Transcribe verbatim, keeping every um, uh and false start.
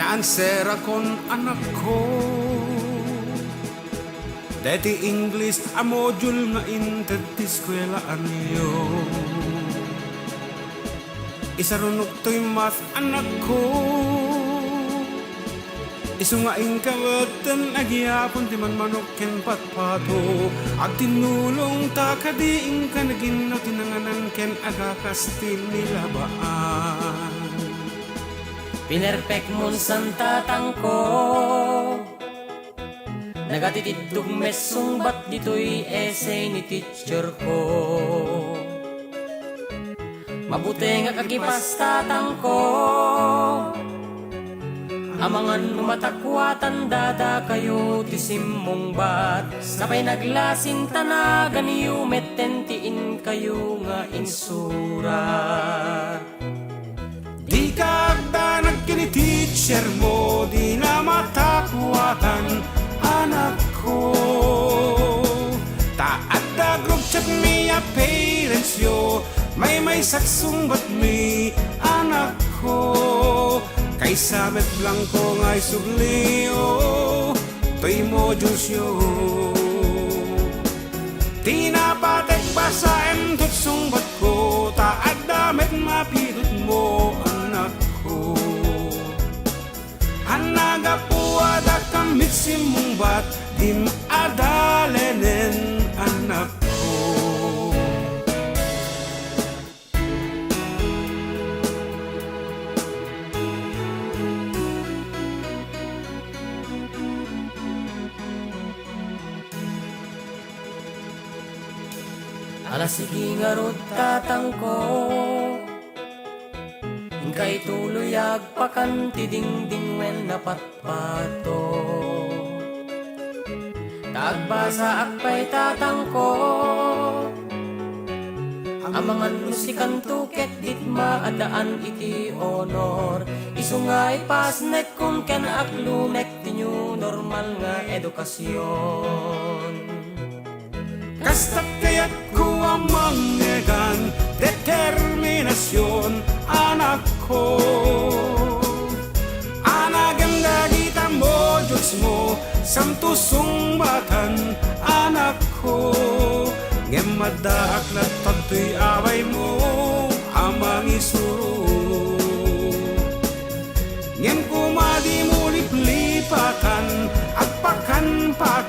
Answer a kon, anakko, daytoy English a module nga inted ti eskuelaanyo. Isarunoktoy math, anakko. Isu nga inka metten agyapon ti manmanok ken patpato. Agtinnulong ta kadi inka naginno ti nanganan ken agakas ti nilabaan. Pinerpekmon san, tatangko. Nagatitiddog met sungbat ditoy essay ni teacher ko. Mabutengak a kipas, tatangko. Amangan no matakuatan, dadakayo ti simmungbat. Sapay naglasing ta naganyo metten ti inkayo nga insurat. Dika agdanag ken ni teacher mo, dina matakuatan, anakko. Ta adda group chat mi a parents yo, maymaysak sungbat mi, anakko. Kaysa met blangko nga isubliyo toy modules yo. Ti napatek basaem ket sungbatko, ta adda met mapidutmo, anakko. Anna gapu a dakam met simmungbat, dim adalenen, anakko. Ala, sige ngarud, tatangko, inka ituloy agpakan ti dingding wenno pat- pato. Ta agbasaak pay, tatangko, amangan no sikanto ket dit maaddaan iti honor. Isu nga ipasnekkon ken aglunek ti new normal nga edukasion. Kasta kayatko a mangngegan determinasion, anakko. Anagem dagita modules mo, santo sungbatan, anakko. Ngem addaak latta toy awaymo a mangisuro. Ngem koma dimo liplipatan, agpakanpakan